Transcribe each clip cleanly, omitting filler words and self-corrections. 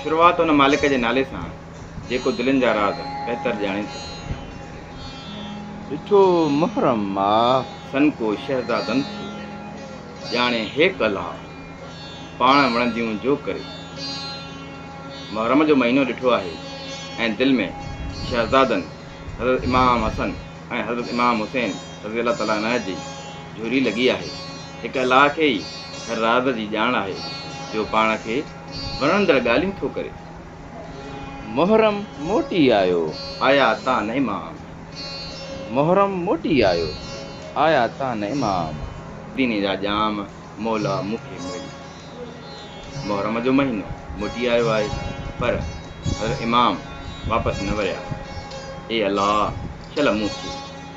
شروعات ان مالڪ جي نالي سان جيڪو دلين جا راز بهتر ڄاڻي ٿو. ڏٺو محرم ماهه سنڪو شهزادن ٿيو، ڄاڻي هيڪ الله، پاڻ وڻنديون جو ڪري. محرم جو مهينو ڏٺو آهي ۽ دل ۾ شهزادن حضرت امام حسن ۽ حضرت امام حسين رضي الله تعالٰي عنه جي جهوري لڳي آهي. هڪ الله کي ئي هر راز جي ڄاڻ آهي جو پاڻ کي وڻندڙ ڳالهيون ٿو ڪري. محرم موٽي آيو، آيا تان امام. محرم موٽي آيو، آيا تان امام. مديني جا ڄام، مولا مون کي مڙي. محرم جو مهينو موٽي آيو آهي، پر حضرت امام واپس نه وريا. اي الله! شل مون کي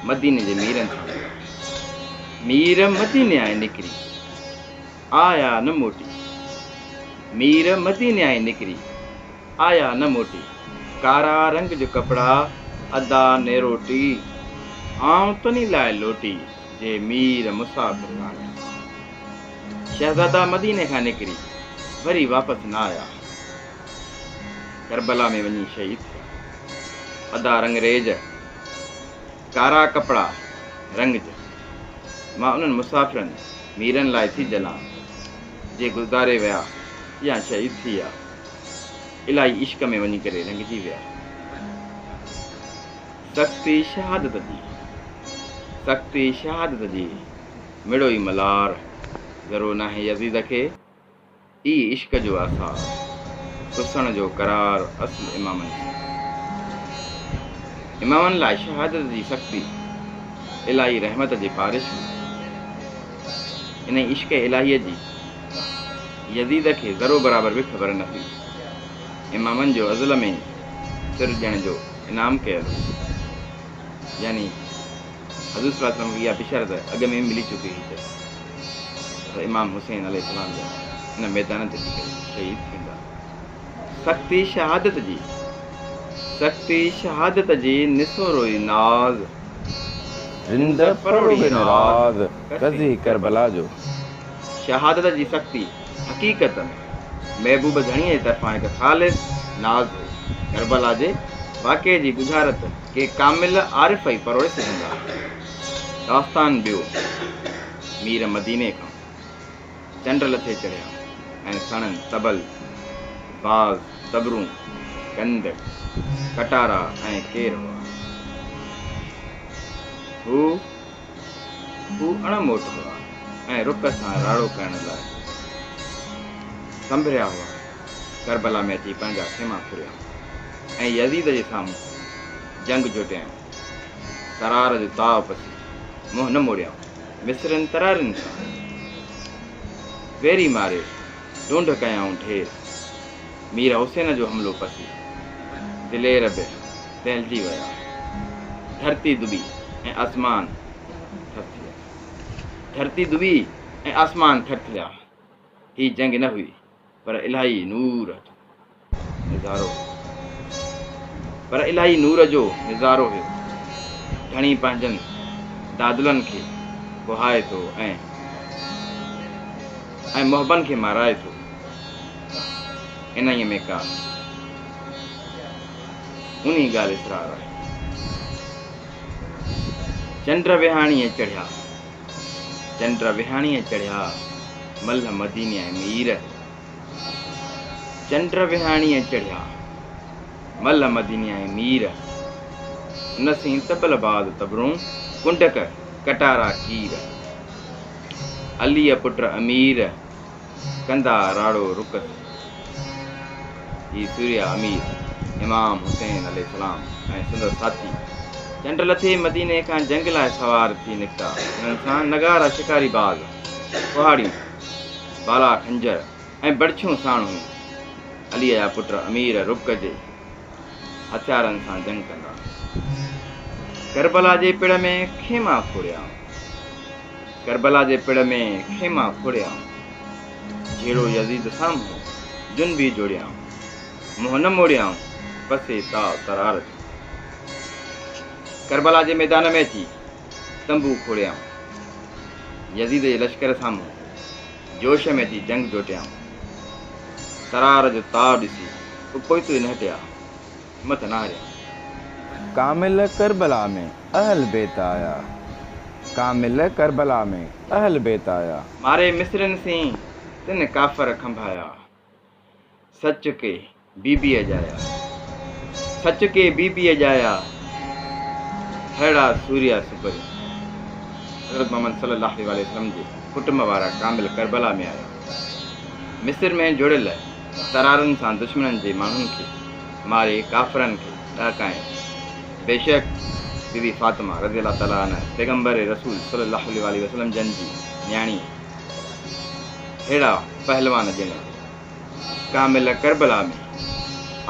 مديني جي ميرن سان ملاء. مير مديني آئي نڪري، آيا نه موٽي. مير مديني آئي نڪري، آيا نه موٽي. ڪارا رنگ جو ڪپڙا، ادا نيروٽي. آئون تني لاء لوٽي، جي مير مسافر راڻيا. شهزادا مديني کان نڪري، وري واپس نه آيا. ڪربلا ۾ وڃي شهيد ٿيا. ادا رنگريز، ڪارا ڪپڙا رنگج. مان انهن مسافرن ميرن لاء ٿي جلان، جي گذاري ويا يا شهيد ٿي ويا. الاهي عشق ۾ وڃي ڪري رنگجي ويا. سختي شهادت جي، سختي شهادت جي، مڙوئي ملار، ذرو ناهي يزيد کي. اي عشق جو آثار، ڪسڻ جو قرار اصل امامن سان. امامن لاء شهادت جي سختي الاهي رحمت جي بارش هئي. انهي عشق الاهيء جي يزيد کي ذرو برابر به خبر نه هئي. امامن جو ازل ۾ ئي سر ڏيڻ جو انعام ڪيل هو. يعني حضور صلي الله عليه وسلم کي اها بشارت اڳ ۾ ئي ملي چڪي هئي ته امام حسين عليه السلام جا ان ميدان تي اچي ڪري شهيد ٿيندا. سختي شهادت جي، سختي شهادت جي نسورو ئي ناز. رند پروڙي نه راز، قضي ڪربلا جو. شهادت جي سختي حقيقت ۾ محبوب ڌڻيء جي طرفان هڪ خالص ناز هو. ڪربلا جي واقعي جي ڳجهارت ڪي ڪامل عارف ئي پروڙي سگهندا. داستان ٻيو، مير مديني کان چنڊ لٿي چڙهيا ۽ سڻن طبل، باز، تبرون، ڪند، ڪٽارا ۽ ڪير هئا. هو هو اڻ موٽ هئا ۽ رڪ سان راڙو ڪرڻ لاء سنڀريا هئا. ڪربلا ۾ اچي پنهنجا خيما ڦريائون ۽ يزيد جي سامهون جنگ جوٽيائون. ترار جو تاء پسي منهن نه موڙيائون. مصرين ترارين سان ويري ماري ڍونڍ ڪيائون ڍير. مير حسين جو حملو پسي دلير به دهلجي ويا. ڌرتي دٻي ۽ آسمان ٿرٿليا. ڌرتي دٻي ۽ آسمان ٿرٿليا. هي جنگ نه هئي پر الاهي نور جو نظارو هيو. پر الاهي نور جو نظارو هيو. ڌڻي پنهنجن دادلن کي ڪهائي ٿو ۽ ۽ محبن کي مارائي ٿو. انهيء ۾ ڪا اونهي ڳالهه اسرار آهي. چنڊ وهاڻيء چڙهيا، چنڊ وهاڻيء چڙهيا، ملهه مديني ۽ مير. چنڊ وهاڻيء چڙهيا، ملهه مديني ۽ مير. ان سين طبل باز تبرون، ڪنڊڪ ڪٽارا ڪير. عليء پٽ امير، ڪندا راڙو رڪ سين. هي سورهيه امير امام حسين عليه السلام ۽ سندس ساٿي چنڊ لٿي مديني کان جنگ لاء سوار ٿي نڪتا. انهن سان نغارا شڪاري باز، ڪهاڙيون، بالا خنجر ۽ بڙڇيون ساڻ هيون. عليء جا پٽ امير رڪ جي هٿيارن سان جنگ ڪندا. ڪربلا جي پڙ ۾ خيما کوڙيائون. ڪربلا جي پڙ ۾ خيما کوڙيائون. جهيڙو يزيد سامهون جنبي جوڙيائون. منهن نه موڙيائون پسي تاء ترار جو. ڪربلا جي ميدان ۾ اچي تنبو کوڙيائون. يزيد جي لشڪر سامهون جوش ۾ اچي جنگ جوٽيائون. ترار جو تاء ڏسي پوء پوئتي نه هٽيا، همت نه هاريا. ڪامل ڪربلا ۾ اهل بيت آيا. ڪامل ڪربلا ۾ اهل بيت آيا. ماري مصرين سين تن ڪافر کنڀايا. سچ ڪي بيبيء ڄايا. سچ ڪي بيبيء ڄايا، ههڙا سوريا سپريون. حضرت محمد صلي الله عليه واٰله وسلم جي ڪٽنب وارا ڪامل ڪربلا ۾ آيا. مصر ۾ جوڙيل ترارن سان دشمنن جي ماڻهن کي ماري ڪافرن کي ڏهڪايائون. بيشڪ بي بي فاطمه رضي الله تعالٰي عنها پيغمبر رسول صلي الله عليه واٰله وسلم جن جي نياڻي ههڙا پهلوان ڄڻيا. ڪامل ڪربلا ۾،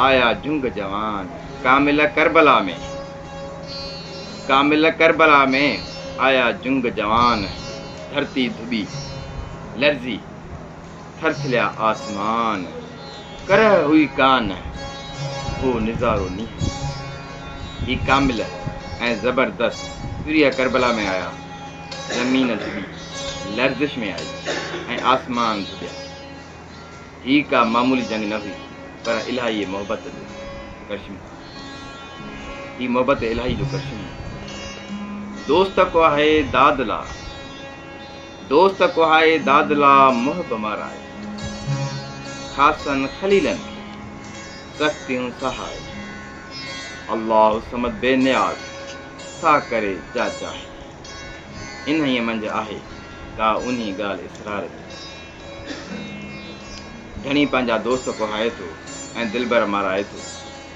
آيا جنگ جوان. ڪامل ڪربلا ۾، ڪامل ڪربلا ۾، آيا جنگ جوان. ڌرتي ڌٻي، لرزي، ٿرٿليا آسمان. ڪرهه هئي ڪانه، هو نظارو نينهن. هي ڪامل ۽ زبردست سورهيه ڪربلا ۾ آيا. زمين ڌٻي، لرزش ۾ آئي ۽ آسمان ڌٻيا. هيء ڪا معمولي جنگ نه هئي، پر الاهي محبت جو ڪرشمو. هي محبت الاهي جو ڪرشمو. دوست ڪوهائي دادلا، دوست ڪوهائي دادلا محب مارائي. خاصن خليلن کي سختيون سهائي. الله الصمد بي نياز، سا ڪري جا چاهي. انهيء منجهه آهي ڪا اونهي ڳالهه اسرار جي. ڌڻي پنهنجا دوست ڪوهائي ٿو ۽ دلبر مارائي ٿو.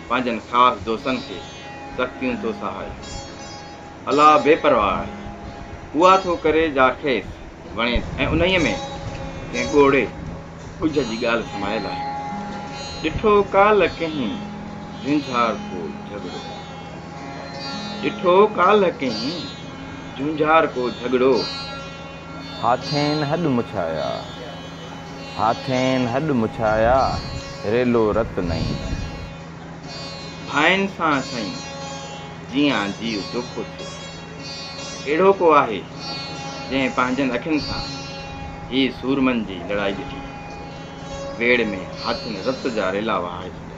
پنهنجن خاص دوستن کي سختيون ٿو سهائي. الله بي پرواهه آهي. اها ٿو ڪري جا کيس وڻي ٿي ۽ انهيء ۾ ڪنهن ڳوڙهي ڳجهه جي ڳالهه سمايل آهي. ڏٺو ڪالهه ڪنهين جهونجهار ڪو جهڳڙو. ڏٺو ڪالهه ڪنهين جهونجهار ڪو جهڳڙو. هاٿين هڏ مڇايا، هاٿين هڏ مڇايا، ريلو رت نئين. ڀائن سان سائين، جيئان جيء دوکو ٿئي. اهڙو ڪو آهي، جنهن پنهنجن اکين سان هي سورمن جي لڙائي ڏٺي. ويڙهه ۾ هاٿين رت جا ريلا وهائي ڇڏيا.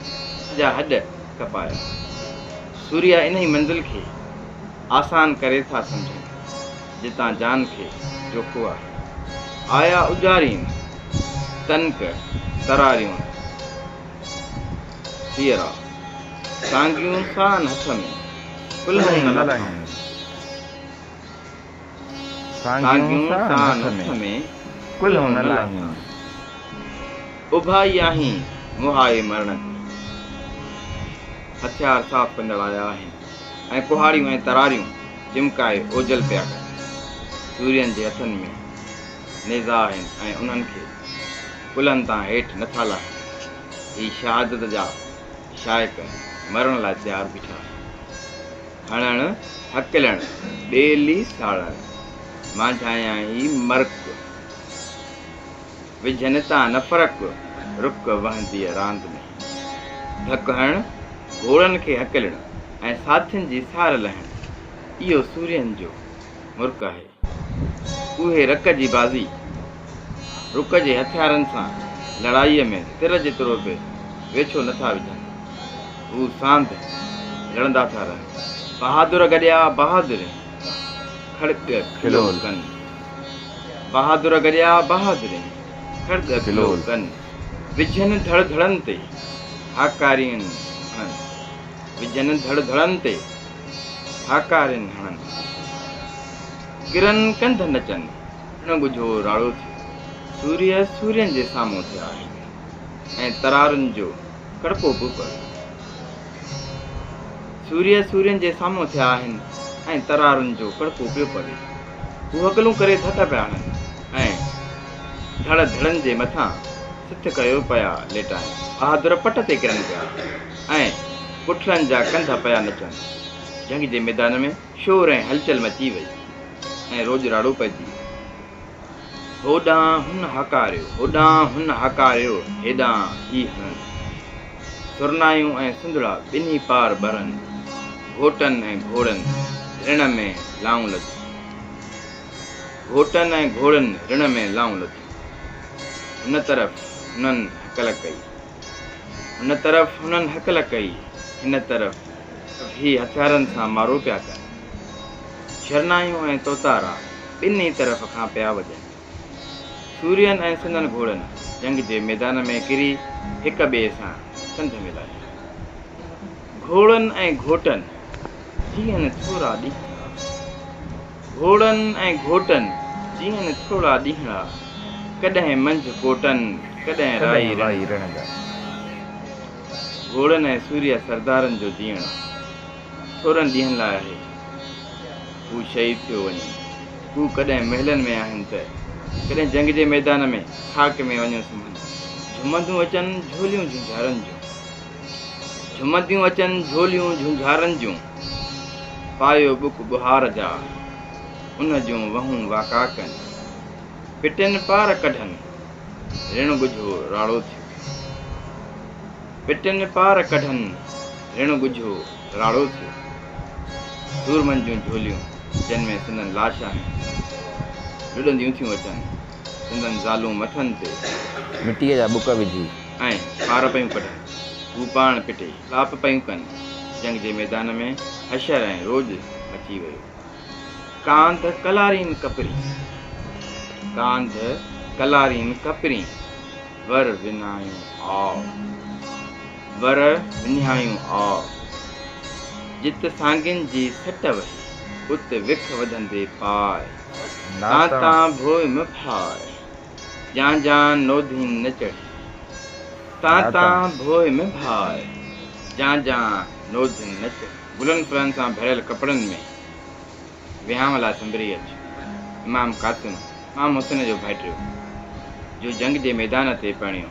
جا هڏ ڪپايا. سوريا انهي منزل کي آسان ڪري ٿا سمجهن. جتان جان کي جوکو آهي. آيا اجارين، تنڪ تراريون سيئرا. سانگيون سان هٿ ۾، ڪلهون نه لاٿائون. سانگيون سان هٿ ۾، ڪلهون نه لاهيون. اڀا ئي آهين مهائي مرڻ تي. هٿيار صاف ڪندڙ آيا آهن ۽ ڪهاڙيون ۽ تراريون چمڪائي اوجل پيا ڪن. سورين جي هٿن ۾ نيزا آهن ۽ انهن کي ڪلهن تان هيٺ نٿا لاهين. هي شهادت جا شائق مرڻ لاء تيار بيٺا آهن. هڻڻ، هڪلڻ، ٻيلي ساڙڻ، مانجهايان ئي مرڪ. وجهن تان نه فرق، رڪ وهنديء راند ۾. ڌڪ هڻڻ، گهوڙن کي هڪلڻ ۽ ساٿين جي سار لهڻ، اهو سورهين جو مرڪ آهي. اهي رڪ جي بازي، رڪ جي هٿيارن سان لڙائيء ۾ تر جيترو به ويڇو نه ٿا وجهن. هو ساندهه لڙندا ٿا رهن. بهادر گڏيا بهادرين، کڙڳ کلول ڪن. بهادر گڏيا بهادرين، کڙڳ کلول ڪن. وجهن ڌڙ ڌڙن تي، هاڪارين هڻن. وجهن ڌڙ ڌڙن تي، هاڪارين هڻن. ڪرن ڪنڌ نچن، اڻ ڳجهو راڙو ٿيو. سورهيه سورهين جي سامهون ٿيا آهن ۽ ترارن جو ڪڙڪو به پيو. سورهيه سورهين جي سامهون ٿيا آهن ۽ ترارن جو ڪڙڪو پيو پوي. هو هڪلون ڪري ڌڪ پيا هڻن ۽ ڌڙ ڌڙن جي مٿان سٿ ڪيو پيا ليٽائين. بهادر پٽ تي ڪرن پيا ۽ پٺلن جا ڪنڌ پيا نچن. جنگ جي ميدان ۾ شور ۽ هلچل مچي وئي ۽ روڄ راڙو پئجي ويو. هوڏانهن هن هاڪاريو، هوڏانهن هن هاڪاريو، هيڏانهن هي هڻن. سرنايون ۽ سنڌڙا ٻنهي پار ٻرن، گهوٽن ۽ گهوڙن رڻ ۾ لائون لڌيون. گهوٽن ۽ گهوڙن رڻ ۾ لائون لڌيون. هن طرف هنن هڪل ڪئي. هن طرف هنن هڪل ڪئي، هن طرف هي هٿيارن سان مارو پيا ڪن. شرنايون ۽ توتارا ٻنهي طرف کان پيا وڄن. سورين ۽ سندن گهوڙن جنگ جي ميدان ۾ ڪري هڪ ٻئي سان ڪنڌ ملايا. گهوڙن ۽ گهوٽن جيئن ٿورا ڏينهڙا. گهوڙن ۽ گهوٽن جيئن ٿورا ڏينهڙا. ڪڏهن منجهه ڪوٽن، ڪڏهن رائي رڻ جا. گهوڙن ۽ سورهيه سردارن جو جيئڻ ٿورن ڏينهن لاء آهي. هو شهيد ٿيو وڃن. هو ڪڏهن محلن ۾ آهن ته ڪڏهن جنگ جي ميدان ۾ خاڪ ۾ وڃيو سمهن. جهومنديون اچن جهوليون جهونجهارن جون. جهومنديون اچن جهوليون جهونجهارن جون. پايو ٻڪ ٻهار جا، ان جون وهون واڪا ڪن. پٽين پار ڪڍن، رڻ ڳجهو راڙو ٿيو. پٽين پار ڪڍن، رڻ ڳجهو راڙو ٿيو. سورمن جون جهوليون، جن ۾ سندن لاش آهن، لڏنديون ٿيون اچن. سندن زالون مٿن تي. مٽيء جا ٻڪ وجهي. ۽ پار پيون ڪڍن. هو پاڻ پٽي. لاپ پيون ڪن. جنگ جي ميدان ۾ حشر ۽ روڄ مچي ويو. ڪانڌ ڪلارين ڪپرين، ڪانڌ ڪلارين ڪپرين، ور ونايون آء، ور ونهايون آء. جت سانگين جي سٽ وهي، ات وک وڌندي پاء. تان تان ڀوء م ڀاء، جان جان نوڌين نه چڙهي. تان تان ڀوء م ڀاء، جان جان نوڌين نه چڙهي. گلن ڦلن سان ڀريل ڪپڙن ۾ وهانء لاء سنبري اچ. امام قاسم، امام حسين جو ڀائٽيو، جو جنگ جي ميدان تي پرڻيو،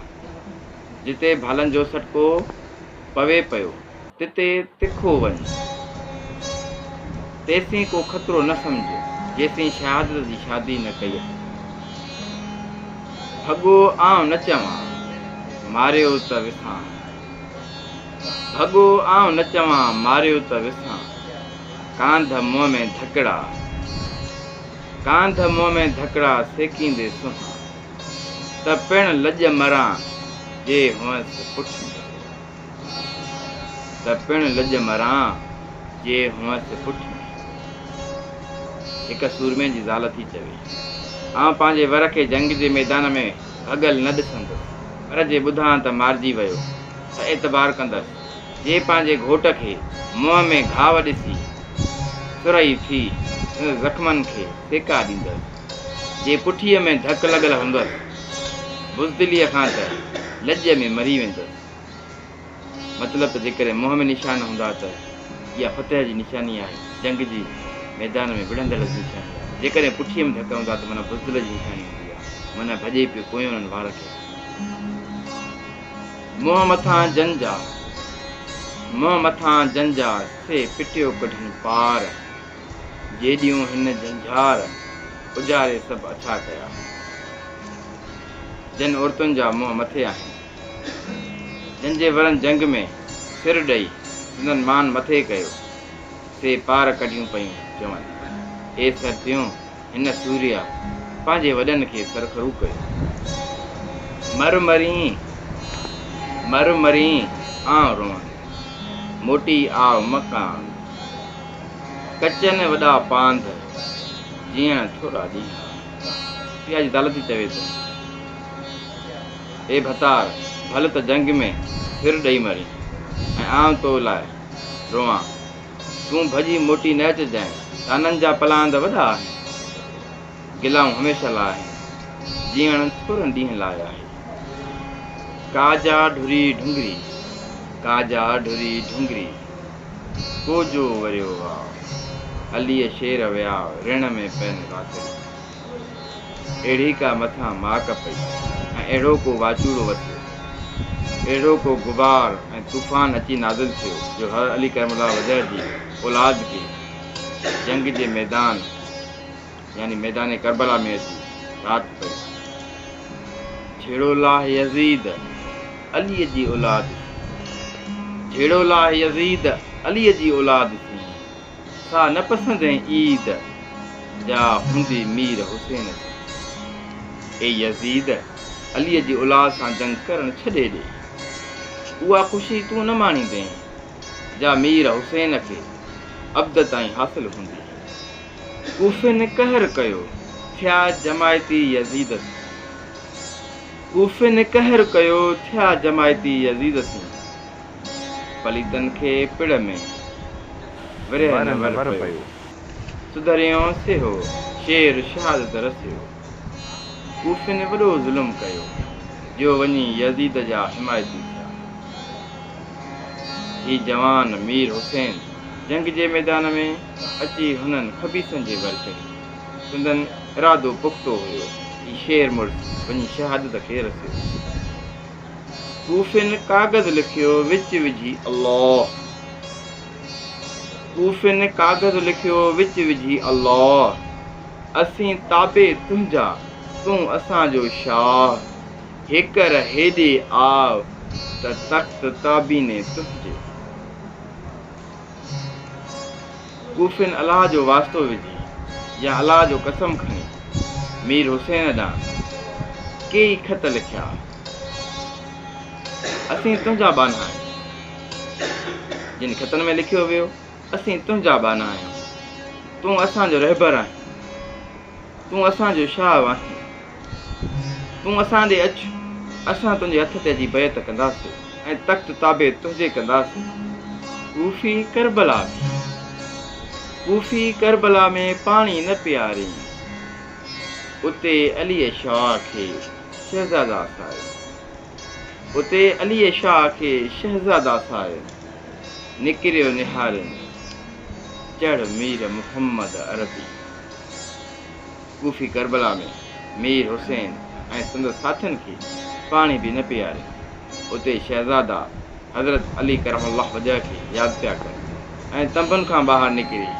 جتي ڀالن جو سٽڪو پوي پيو، تتي تکو وڃ. تيسين ڪو خطرو نه سمجهه، جيسين شهادت جي شادي نه ڪئي اٿئي. ڀڳو آئون نه چوان، ماريو ته وسان. ڀڳو آئون نه چوان، ماريو ته وسان. ڪانڌ منهن ۾ ڌڪڙا، ڪانڌ منهن ۾ ڌڪڙا سيڪيندي سونهان، ته پڻ لڄ مران جي هئس پٺ ۾. ته پڻ لڄ مران جي هئس پٺ ۾. هڪ سورمي جي زال ٿي چوي، آئون پنهنجي ور کي جنگ جي ميدان ۾ ڀڳل نه ڏسندس، پر جي ٻڌان ته مارجي ويو ته اعتبار ڪندس. جي پنهنجي گهوٽ کي منهن ۾ گهاء ڏسي سرهي ٿي سندس زخمن کي سيڪا ڏيندس. جي پٺيء ۾ ڌڪ لڳل هوندس، بزدليء کان ته لڄ ۾ مري ويندس. مطلب ته جيڪڏهن منهن ۾ نشان هوندا ته اها فتح جي نشاني آهي، جنگ جي ميدان ۾ وڙهندڙ جي نشاني آهي. جيڪڏهن پٺيء ۾ ڌڪ هوندا ته معنيٰ بزدل جي نشاني هوندي آهي، معنيٰ ڀڄي پيو پويان انهن وار کي. منهن مٿان جن جا، منهن مٿان جن جا، سي پٽيو ڪڍن پار. جيڏيون هن جهنجهار، اجاري سڀ اڇا ڪيا. جن عورتن جا منهن مٿي آهن، جن جي ورن جنگ ۾ سر ڏئي سندن مان مٿي ڪيو، سي پار ڪڍيون پيون چون، اي سرتيون! هن سوريا پنهنجي وڏن کي سرخرو ڪيو. مر مرين، مر مرين، آنء روئان، موٽي آء م ڪانڌ. ڪچن وڏا پانڌ، جيئڻ ٿورا ڏينهن. سوريا جي زال ٿي چوي ته، اي ڀتار! ڀل ته جنگ ۾ سر ڏئي مرين ۽ آنء تو لاء روئان. تون ڀڄي موٽي نه اچجانء. طعنن جا پلاند وڏا آهن. گلائون هميشه لاء آهن. جيئڻ ٿورن ڏينهن لاء آهي. ڪا جا ڍري ڍونگري، ڪا جا ڍري ڍونگري، ڪو جو وريو واء. عليء شير ويا رڻ ۾ پين راتڙي. اهڙي ڪا مٿان ماڪ پئي ۽ اهڙو ڪو واچوڙو وسيو، اهڙو ڪو غبار ۽ طوفان اچي نازل ٿيو جو حضرت علي ڪرم الله وجهه جي اولاد کي جنگ جي ميدان يعني ميدان ڪربلا ۾ اچي رات پئي. جھيڙو لاهه يزيد علي جي اولاد سين، جھيڙو لاهه يزيد علي جي اولاد سين. سا نه پسندين عيد، جا هوندي مير حسين سان. اي يزيد! عليء جي اولاد سان جنگ ڪرڻ ڇڏي ڏي. اها خوشي تون نه ماڻيندين، جا مير حسين کي ابد تائين حاصل هوندي. ڪوفين قهر ڪيو، ٿيا جماعتي يزيد سين. ڪوفين قهر ڪيو، ٿيا جماعتي يزيد سين. پليتن کي پڙ ۾، ورهيه نه ور پيو. سڌريون سيهو، شير شهادت رسيو. ڪوفين وڏو ظلم ڪيو، جو وڃي يزيد جا حمايتي ٿيا. هي جوان مير حسين جنگ جي ميدان ۾ اچي هنن خبيثن جي ور چڙهيو. سندن ارادو پختو هيو. هي شير مڙس وڃي شهادت کي رسيو. ڪوفين ڪاغذ لکيو وچ وجهي الله. ڪوفين ڪاغذ لکيو وچ وجهي الله. اسين تابع تنهنجا تون اسان جو شاهه. هيڪر هيڏي آء ته تخت تابيني تنهنجي. ڪوفين الله جو واسطو وجهي يا الله جو قسم کڻي مير حسين ڏانهن ڪيئي خط لکيا. اسين تنهنجا ٻانها آهيون. جن خطن ۾ لکيو ويو، اسين تنهنجا ٻانها آهيون. تون اسان جو رهبر آهين. تون اسان جو شاهه آهين. تون اسان ڏي اچ، اسان تنهنجي هٿ تي اچي بيعت ڪنداسين ۽ تخت تابع تنهنجي ڪنداسين. ڪوفي ڪربلا ۾، ڪوفي ڪربلا ۾ پاڻي نه پيارين، اتي علي شاهه کي شهزادا سارين. اتي علي شاهه کي شهزادا سارين، نڪريو نهارين، چڙهه مير محمد عربي. ڪوفي ڪربلا ۾ مير حسين ۽ سندس ساٿين کي پاڻي به نه پيارين. اتي شهزادا حضرت علي ڪرم الله وجهه کي ياد پيا ڪن ۽ تنبن کان ٻاهر نڪري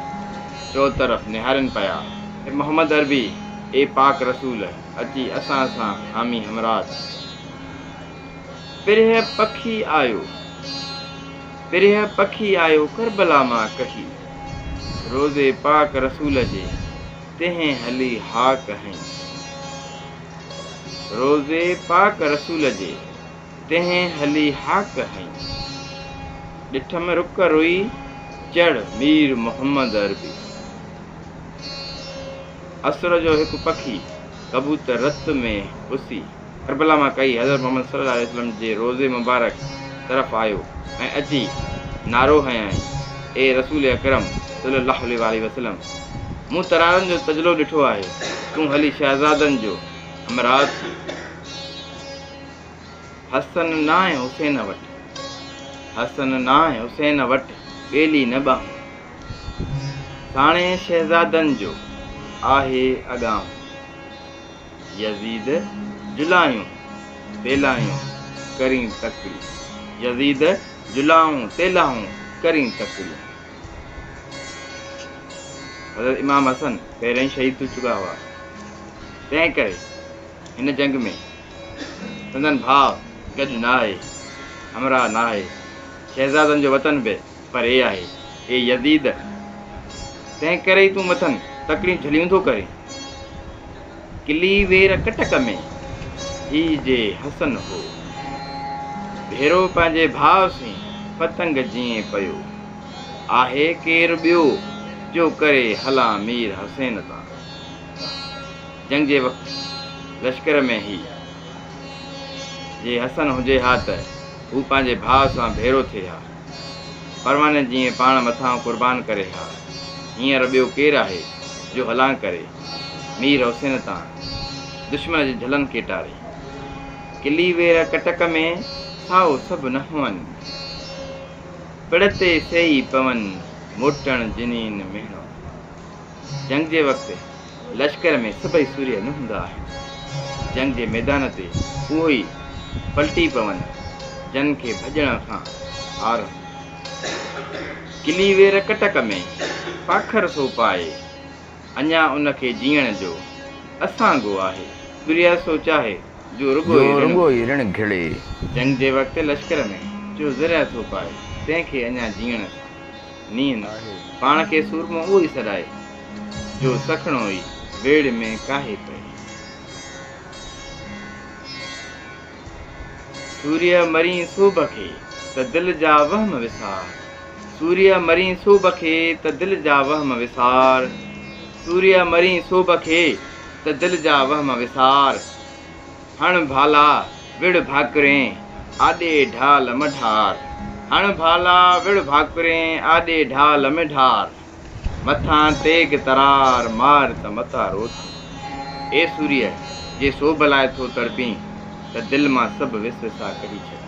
چؤطرف نهارين پيا. اي محمد عربي! اي پاڪ رسول! اچي اسان سان حامي همراهه ٿي. پرهه پکي آيو، پرهه پکي آيو ڪربلا مان ڪهي. روضي پاڪ رسول جي تنهن هلي هاڪ هنئي. روضي پاڪ رسول جي تنهن هلي هاڪ هنئي. ڏٺم رڪ روئي چڙ مير محمد عربي. عصر جو هڪ پکي ڪبوتر رت ۾ پسي ڪربلا مان ڪهي حضرت محمد صلي الله عليه وسلم جي روضي مبارڪ طرف آيو ۽ اچي نعرو هنيائين، اي رسول اڪرم صلي الله عليه واٰله وسلم! مون ترارن جو تجلو ڏٺو آهي، تون هلي شهزادن جو همراهه ٿي. حسن نانء حسين وٽ، حسن نانء حسين وٽ ٻيلي نه ٻانهون. ساڻي شهزادن جو آهي اڳاهون. يزيد جلايون تيلايون ڪرين تڪڙيون. يزيد جلائون تيلاهون ڪرين تڪڙيون. حضرت امام حسن پهريائين شهيد ٿي چڪا هئا، تنهن ڪري هن جنگ ۾ سندن ڀاء گڏ نه آهي، همراهه نه آهي. شهزادن جو وطن به پري آهي. اي يزيد! تنهن ڪري ئي تون مٿن تڪڙيون جهليون ٿو ڪرين. ڪلي وير ڪٽڪ ۾، هي جي حسن هو. ڀيرو پنهنجي ڀاء سين، پتنگ جيئن پيو. آهي ڪير ٻيو، جو ڪري هلان مير حسين تان. جنگ جي وقت لشڪر ۾ هي جي حسن هجي ها ته هو پنهنجي ڀاء سان ڀيرو ٿئي ها. پرواني جيئن پاڻ مٿان قربان ڪري ها. هينئر ٻيو ڪير آهي جو هلان ڪري مير حسين تان دشمن جي جهلن کي ٽاري. ڪلي وير ڪٽڪ ۾ سائو سڀ نه هئن. پڙ تي سيئي پون موٽڻ جنين مهڻو. جنگ جي وقت لشڪر ۾ سڀئي سورهيه نه هوندا آهن. جنگ جي ميدان تي اهو ئي پلٽي پون، جن کي ڀڄڻ کان عار هوندي. ڪلي وير ڪٽڪ ۾، پاکر سو پائي، اڃا ان کي جيئڻ جو اسانگو آهي. سورهيه سو چاهي، جو رڳو ئي رڻ گهڙي. جنگ جي وقت لشڪر ۾ جو زرهه ٿو پائي، تنهن کي اڃا جيئڻ سان نينهن آهي. پاڻ کي سورمو اهو ئي سڏائي، جو سکڻو ئي ويڙهه ۾ ڪاهي پئي. سورهيه مرين سوڀ کي، ته دل جا وهم وسار. سوريا مرين سوڀ کي ته دل جا وهم وسار. سوريا مرين سوڀ کي ته دل جا وهم وسار. هڻ ڀالا وڙهه ڀاڪرين آڏي ڍال م ڍار. هڻ ڀالا وڙهه ڀاڪرين آڏي ڍال م ڍار. مٿان تيغ ترار مار ته متارو ٿين. اي سوريء! جي سوڀ لاء ٿو تڙپين ته دل مان سڀ وسوسا ڪڍي ڇڏ.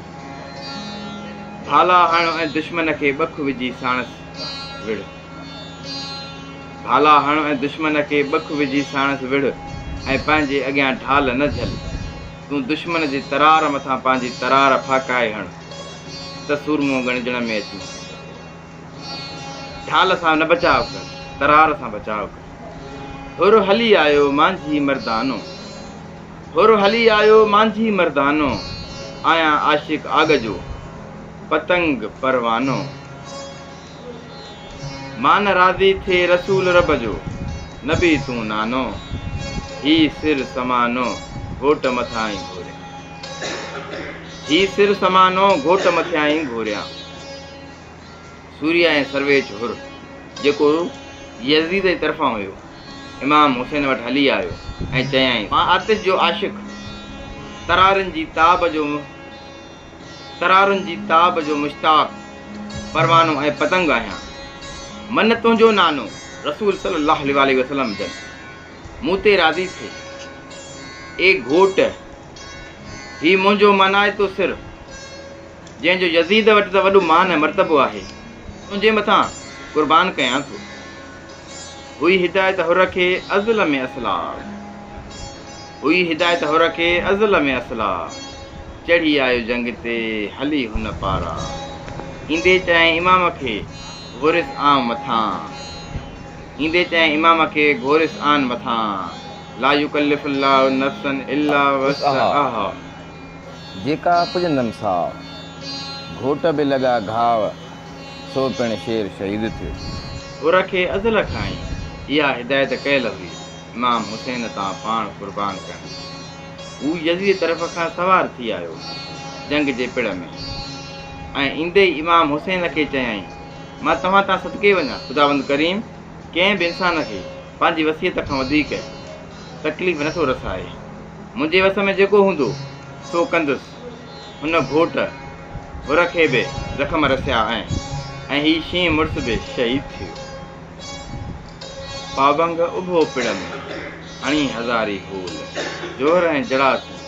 ڀالا هڻ ۽ دشمن کي ٻک وجهي ساڻس وڙهه. ڀالا هڻ ۽ دشمن کي ٻک وجهي ساڻس وڙهه ۽ پنهنجي اڳيان ڍال نه جهل. تون دشمن جي ترار مٿان پنهنجي ترار ڦاڪائي هڻ ته سورمو ڳڻجڻ ۾ اچين. ڍال سان نه بچاء ڪر، ترار سان بچاء ڪر. حر هلي آيو مانجهي مردانو. حر هلي آيو مانجهي مردانو. آهيان عاشق آڳ جو، پتنگ پروانو. مان راضي ٿئي رسول رب جو، نبي تون نانو. هي سر سمانو، گهوٽ مٿان ئي گهوريان. هي سر سمانو، گهوٽ مٿيان ئي گهوريان. سوريا ۽ سرويچ حر، جيڪو يزيد جي طرفان هيو، امام حسين وٽ هلي آيو ۽ چيائينس. مان آتش جو عاشق، ترارن جي تاب جو ترارن جي تاب جو مشتاق، پروانو ۽ پتنگ آهيان. من تنهنجو نانو، رسول صلي الله عليه واٰله وسلم جن، مون تي راضي ٿئي. اي گهوٽ! هي منهنجو مانائتو سر، جنهن جو يزيد وٽ ته وڏو مان ۽ مرتبو آهي، تنهنجي مٿان قربان ڪيان ٿو. هئي هدايت حر کي ازل ۾ اصلا. هئي هدايت حر کي ازل ۾ اصلا. چڙهي آيو جنگ تي هلي هن پارا. ايندي چيائين امام کي گهوريس آن مٿان. ايندي چيائين امام کي گهوريس آن مٿان. لا يڪلف الله نفسا الا وسعها. جيڪا پڄندم سا. گهوٽ به لڳا گهاء، سو پڻ شير شهيد ٿيو. حر کي ازل کان ئي اها هدايت ڪيل هئي، امام حسين تان پاڻ قربان ڪرڻ جي. هو يزيد طرف کان سوار ٿي آيو، جنگ جي پڙ ۾، ۽ ايندي ئي امام حسين کي چيائين، مان توهان تان صدقي وڃان، خداوند ڪريم ڪنهن به انسان کي پنهنجي وصيت کان وڌيڪ تڪليف نه ٿو رسائي. منهنجي وس ۾ جيڪو هوندو، سو ڪندس. هن گهوٽ حر کي به زخم رسيا ۽ ۽ هي شينهن مڙس به شهيد ٿي ويو. پابنگ اڀو پڙ ۾، هڻي هزاري هول. جوهر ۽ جڙا سين،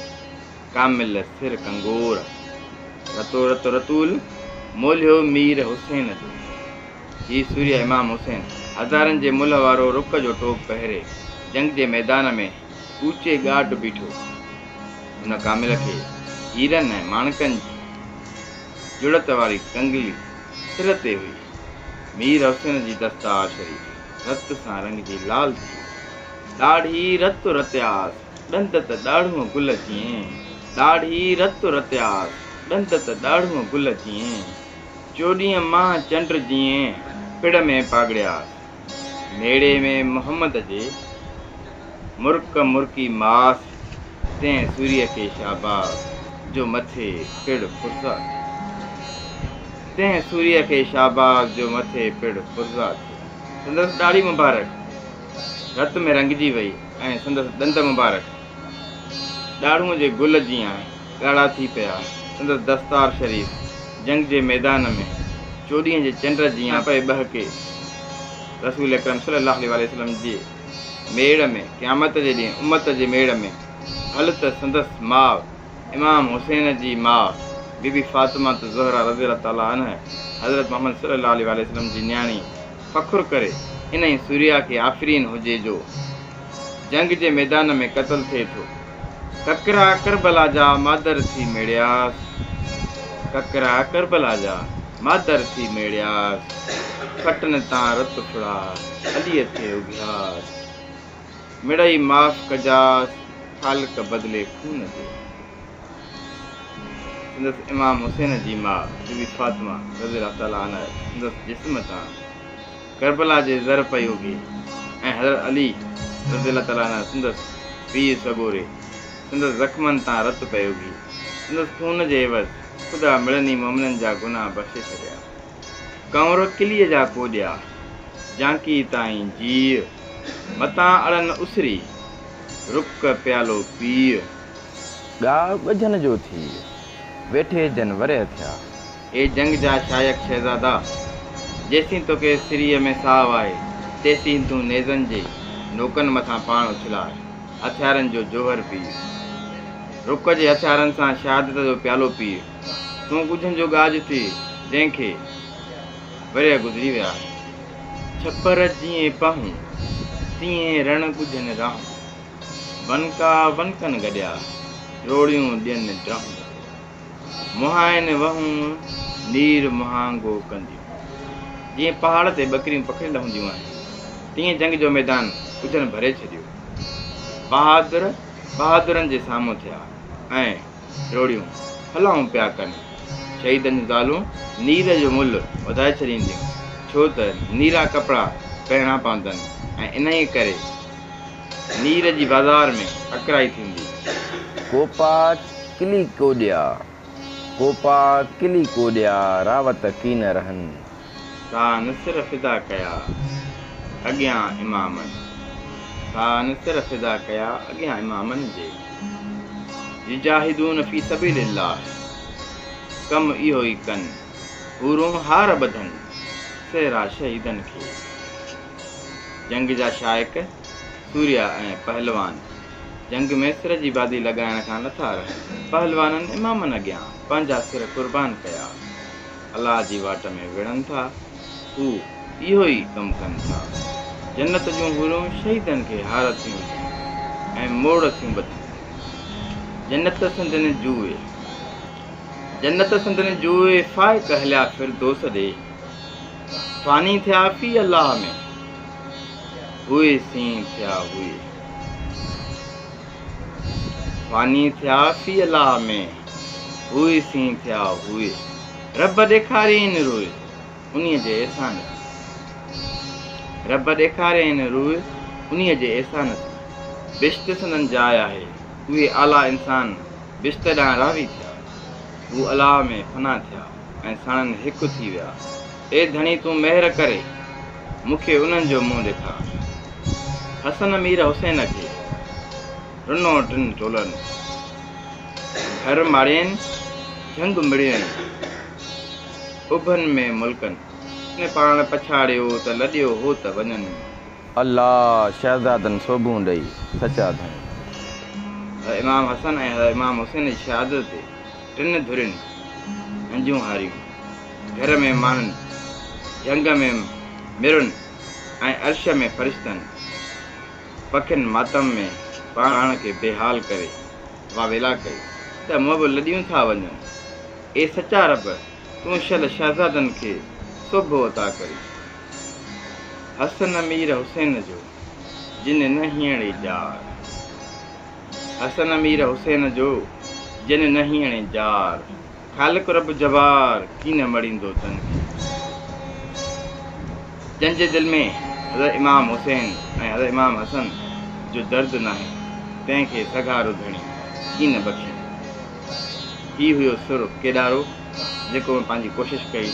ڪامل سر ڪنگور. رتو رت رتول، مولهيو مير حسين جو. هي سورهيه امام حسين، هزارن جي ملهه وارو رڪ جو ٽوپ پهري، جنگ جي ميدان ۾ اوچي ڳاٽ بيٺو. هن ڪامل کي هيرن ۽ ماڻڪن جي جڙت واري ڪنگلي سر تي هئي. مير حسين جي دستار شريف رت سان رڱجي لال ٿي وئي. ڏاڙهي رت رتياس، ڏند ته ڏاڙهونء گل جيئن. ڏاڙهي رت رتياس، ڏند ته ڏاڙهونء گل جيئن. چوڏهينء ماهه چنڊ جيئن پڙ ۾ پاڳڙياس. ميڙي ۾ محمد جي مرڪ مرڪي ماس، تنهن سوريء کي شاباس، جو مٿي پڙ پرزا ٿئي. تنهن سوريء کي شاباس، جو مٿي پڙ پرزا ٿئي. سندس ڏاڙهي مبارڪ رت ۾ رڱجي وئي ۽ سندس ڏند مبارڪ ڏاڙهونء جي گل جيان ڳاڙها ٿي پيا. سندس دستار شريف جنگ جي ميدان ۾ چوڏهينء جي چنڊ جيان پئي ٻهڪي. رسول اڪرم صلي الله عليه واٰله وسلم جي ميڙ ۾ قيامت جي ڏينهن امت جي ميڙ ۾ ڀل ته سندس ماء امام حسين جي ماء بي بي فاطمة الزهرا رضي الله تعالٰي عنه حضرت محمد صلي الله عليه واٰله وسلم جي نياڻي فخر ڪري انهي سوريا کي آفرين هجي جو جنگ جي ميدان ۾ قتل ٿئي ٿو. ڪڪرا ڪربلا جا مادر ٿي ميڙياس. ڪڪرا ڪربلا جا مادر ٿي ميڙياس. کٽن تان رت ڦڙا عليء ٿي اگهياس. مڙئي معاف ڪجاس خالق بدلي خون جي. سندس امام حسين جي ماء بي بي فاطمه رضي الله تعالٰي عنها سندس جسم تان ڪربلا جي زر پئي اگهي ۽ حضرت علي رضي الله تعالٰي عنه سندس پيء سڳوري سندس زخمن تان رت پئي اگهي. سندس خون جي عيوض. خدا مڙني مومنن جا گناهه بخشي ڇڏيا. ڪنور ڪليء جا ڪوڏيا، جانڪي تائين جيء. متان اڙن اسري، رڪ پيالو پيء. ڳاء ڳجهن جو ٿيء، ويٺي جن ورهيه ٿيا. اي جنگ جا شائق شهزادا! جيسين توکي سريء ۾ ساهه آهي، تيسين تون نيزن جي نوڪن مٿان پاڻ اڇلاء، هٿيارن جو جوهر پيء. رڪ جي هٿيارن سان شهادت جو پيالو پيء. تون ڳجهن جو ڳاج ٿيء، جنهن کي ورهيه گذري ويا آهن. ڇپر جيئن پاهون، تيئن رڻ ڳجهن راهون. ونڪا ونڪن گڏيا، ڊوڙيون ڏين ڊاهون. منهائن وهون، نير مهانگو ڪنديون. جيئن پهاڙ تي ٻڪريون پکڙيل هونديون آهن، تيئن جنگ جو ميدان ڳجهن ڀري ڇڏيو. بهادر بهادرن جي سامهون ٿيا ۽ ڊوڙيون هلائون پيا ڪن. شهيدن جون زالون نير جو ملهه وڌائي ڇڏينديون، ڇو ته نيرا ڪپڙا پهرڻا پوندن ۽ انهيء ڪري نير جي بازار ۾ اڪرائي ٿيندي. ڪوپا ڪلي ڪوڏيا، ڪوپا ڪلي ڪوڏيا، راوت ڪين رهن. سان سر فدا ڪيا اڳيان امامن، سان سر فدا ڪيا اڳيان امامن جي. يجاهدون في سبيل الله، ڪم اهو ئي ڪن، حورون هار ٻڌن، سهرا شهيدن کي. جنگ جا شائق، سورهيا ۽ پهلوان جنگ ۾ سر جي بازي لڳائڻ کان نٿا رهن. پهلوانن امامن اڳيان پنهنجا سر قربان ڪيا. الله جي واٽ ۾ وڙهن ٿا. هو اهو ئي ڪم ڪن ٿا. جنت جون حورون شهيدن کي هار ٿيون وجهن ۽ موڙ ٿيون ٻڌن. جنت سندن جوء. جنت سندن جوء فائق هليا فردوس ڏي. فاني ٿيا في الله ۾، هئي سين ٿيا هئي. فاني ٿيا في الله ۾، هئي سين ٿيا هئي. رب ڏيکارين روء، انهيء جي احسان سان. رب ڏيکارين روء، انهيء جي احسان سان. بهشت سندن جاء آهي، اهي اعليٰ انسان بهشت ڏانهن راوي ٿيا. هو الله ۾ فنا ٿيا. ۽ ساڻن هڪ ٿي ويا. اي ڌڻي تون مهر ڪري مون کي انهن جو منهن ڏيکار. حسن مير حسين کي رنو ٽن ٽولن. گهر ماڙين جهنگ مڙيئين اڀن ۾ ملڪن. پاڻ پڇاڙيو ته لڏيو هو ته وڃن. الله شهزادن سوڀون ڏئي سچا ڌڻي. حضرت امام حسن ۽ حضرت امام حسين جي شهادت تي ٽن ڌرين هنجون هاريون. گهر ۾ ماڻهن، جهنگ ۾ مرن ۽ عرش ۾ فرشتن، پکين ماتم ۾ پاڻ کي بيحال ڪري واويلا ڪئي ته محب لڏيون ٿا وڃن. اي سچا رب! تون شل شهزادن کي سوڀو عطا ڪرين. حسن مير حسين جو، جن نه هينئڙي ڄار. حسن مير حسين جو، جن نه هينئڙي ڄار. خالق رب جبار، ڪين مڙيندو تن کي. جن جي دل ۾ حضرت امام حسين ۽ حضرت امام حسن جو درد ناهي، تنهن کي سگهارو ڌڻي ڪين بخشيندو. هي هيو سر ڪيڏارو، جيڪو مون پنهنجي ڪوشش ڪئي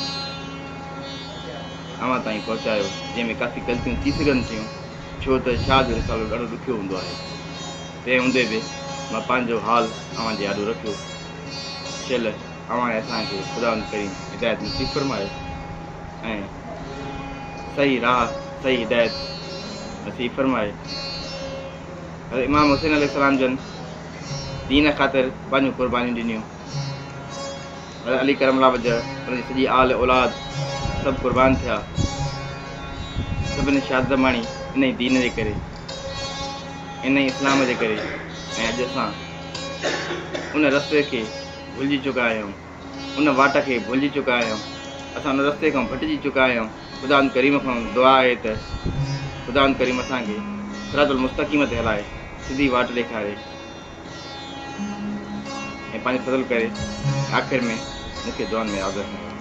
اوهان تائين پهچايو، جنهن ۾ ڪافي غلطيون ٿي سگهن ٿيون، ڇو ته شاهه جو رسالو ڏاڍو ڏکيو هوندو آهي. تنهن هوندي به مان پنهنجو حال اوهان جي آڏو رکيو. شل اوهان ۽ اسان کي خداوند ڪريم هدايت نصيب فرمائي ۽ صحيح راهه صحيح هدايت نصيب فرمائي. حضرت امام حسين عليه السلام جن دين خاطر پنهنجون قربانيون ڏنيون. حضرت علي ڪرم الله وجه ان جي سڄي آل اولاد سڀ قربان ٿيا. سڀني شهادت ماڻي انهي دين جي ڪري، انهي اسلام جي ڪري ۽ اڄ اسان ان رستي کي ڀلجي چڪا آهيون، ان واٽ کي ڀلجي چڪا آهيون، اسان ان رستي کان ڀٽجي چڪا آهيون. خداوند ڪريم کان دعا آهي ته خداوند ڪريم اسان کي صراط المستقيم تي هلائي، سڌي واٽ ڏيکاري ۽ پنهنجو فضل ڪري. آخر ۾ مون کي دعائن ۾ ياد رکندا.